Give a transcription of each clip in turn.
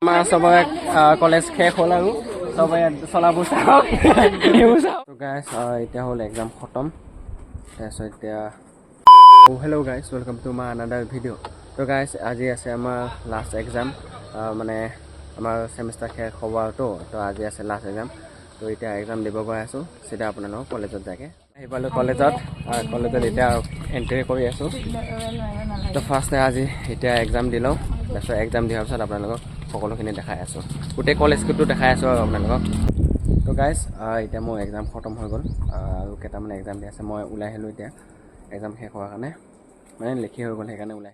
আমাৰ চবৰে কলেজ শেষ হ'ল আৰু চবে চলাবোৰ চাওক, এইবোৰ চাওক। গাইছ, এতিয়া হ'ল এক্সাম খতম। তাৰপিছত এতিয়া, hello guys, welcome to my another video. তো গাইছ, আজি আছে আমাৰ লাষ্ট এক্সাম, মানে আমাৰ ছেমিষ্টাৰ শেষ হ'ব আৰুতো। তো আজি আছে লাষ্ট এক্সাম। তো এতিয়া এক্সাম দিব গৈ আছোঁ চিধা আপোনালোকক কলেজত যাগে। আহি পালোঁ কলেজত। কলেজত এতিয়া এণ্ট্ৰি কৰি আছোঁ। তো ফাৰ্ষ্ট আজি এতিয়া এক্সাম দি লওঁ। তাৰপিছত এক্সাম দিয়াৰ পিছত আপোনালোকক সকলোখিনি দেখাই আছোঁ, গোটেই কলেজটোতো দেখাই আছোঁ আৰু আপোনালোকক। তো গাইজ, এতিয়া মোৰ এক্সাম খতম হৈ গ'ল আৰু কেইটামান এক্সাম দি আছে। মই ওলাই আহিলোঁ এতিয়া এক্সাম শেষ হোৱাৰ কাৰণে, মানে লিখি হৈ গ'ল, সেইকাৰণে ওলাই।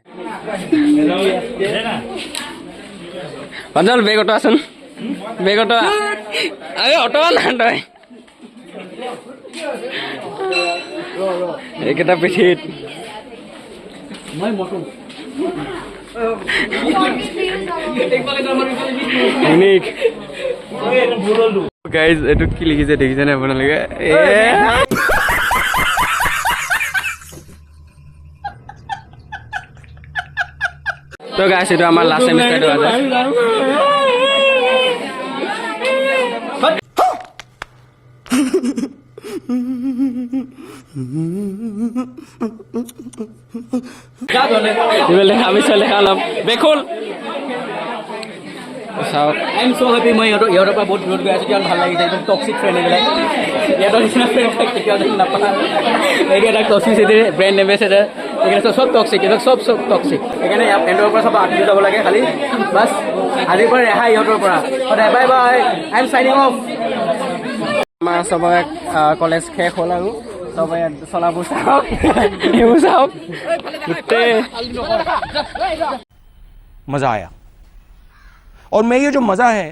প্ৰাঞ্জল, বেগ অঁতৰাচোন, বেগ অঁতৰা। আৰে অঁতৰা না তই। এইকেইটা পিঠিত ইউনিক। গাইজ, এইটো কি লিখিছে দেখিছেনে আপোনালোকে? এ তো গাইজ, এইটো আমাৰ লাষ্ট ছেমিষ্টাৰটো আছে। দেখা পিছত দেখা অলপ বেখোল চাওক। I am so happy. মই ইহঁতৰ পৰা বহুত দূৰত গৈ আছোঁ। কিমান ভাল লাগিছে। একদম টক্সিক ফ্ৰেণ্ড এইবিলাক। ইহঁতৰ নিচিনা ফ্ৰেণ্ড কেতিয়াও যেন নাপাওঁ। এইটো এটা টক্সিচিটিৰ ব্ৰেণ্ড এম্বেচেডাৰ। সেইকাৰণে চব টক্সিক, এইবিলাক চব চব টক্সিক। সেইকাৰণে ইহঁতৰ পৰা চব আঁতৰি যাব লাগে খালি বাছ। আজিৰ পৰা ৰেহাই ইহঁতৰ পৰা সদায়। Bye bye, I am signing off. আমাৰ চবৰে কলেজ শেষ হ'ল আৰু চবে চলাবোৰ চাওক, এইবোৰ চাওক গোটেই। मज़ा आया और मैं ये जो मज़ा है,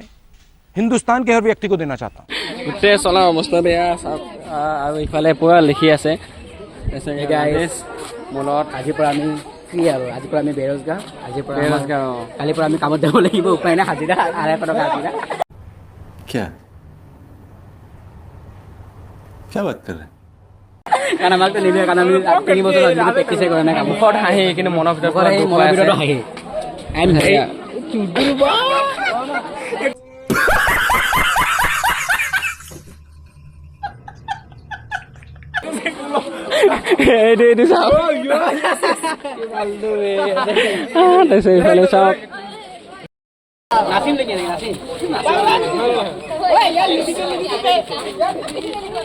हिंदुस्तान के हर व्यक्ति को देना चाहता हूँ। গোটেই চলাৰ অৱস্থা বেয়া চাওক। আৰু ইফালে পূৰা লিখি আছে। তাৰপিছত guys, মোৰ লগত আজিৰ পৰা আমি ফ্ৰী আৰু আজিৰ পৰা আমি বেৰোজগাৰ। আজিৰ পৰা বেৰোজগাৰ, অঁ। কালিৰ পৰা আমি কামত যাব লাগিব, উপায় নাই। হাজিৰা 250 টকা হাজিৰা। क्या क्या बात कर रहे हैं? কাৰণ আমাকতো নিদিয়ে, কাৰণ আমি 3 বছৰ আজিলৈকে প্ৰেক্টিছে কৰা নাই কামত। মুখত হাঁহি, কিন্তু মনৰ ভিতৰত পুৰা দুখ মনৰ হৈ আছে। ভিতৰতো হাঁহি। I am সেয়া। এইটো চাওক। তাৰপিছত এইফালে চাওক। নাচিম নেকি? এনেকে নাচিম।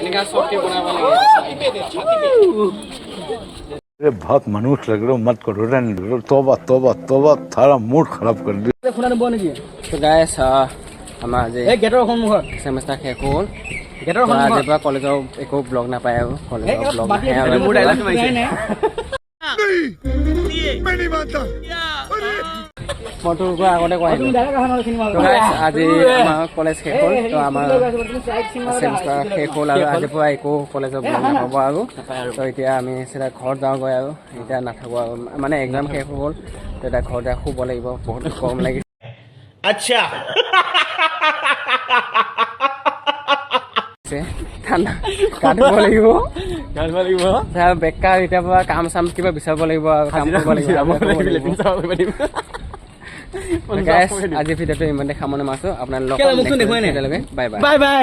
এনেকুৱা চৰ্টি বনাব লাগে। अरे, बहुत मनुष्य लग रहे हो। मत करो, रहने दो। तौबा तौबा तौबा, थारा मूड खराब कर दिया। শুনা নোপোৱা নেকি? তো গাইছ, আমাৰ আজি এই গেটৰ সন্মুখত। ছেমিষ্টাৰ শেষ হ'ল। গেটৰ তো সন্মুখত। আজিৰ পৰা কলেজৰ একো ব্লগ নাপায় আৰু কলেজৰ ব্লগ নাহে আৰু। মোৰ ডাইলগটো মাৰিছে। মই তোৰ পৰা আগতে কোৱা। তো গাইছ, আজি আমাৰ কলেজ শেষ হ'ল। তো আমাৰ ছেমিষ্টাৰ শেষ হ'ল আৰু আজিৰ পৰা একো কলেজৰ ব্লগ নাপাব আৰু। তো এতিয়া আমি চিধা ঘৰত যাওঁগৈ আৰু এতিয়া নাথাকোঁ আৰু, মানে এক্সাম শেষ হৈ গ'ল। তো এতিয়া ঘৰত যাই শুব লাগিব, বহুত গৰম লাগিছে। ঠাণ্ডা, গা ধুব লাগিব। গা ধুব লাগিব। বেকাৰ এতিয়াৰ পৰা কাম চাম কিবা বিচাৰিব লাগিব আৰু কাম কৰিব লাগিব। গাইছ, আজি ভিডিঅ'টো ইমানতে সামৰণি মাৰিছোঁ। আপোনালোক মুখটো দেখুৱাই নাই। Bye bye. Bye bye.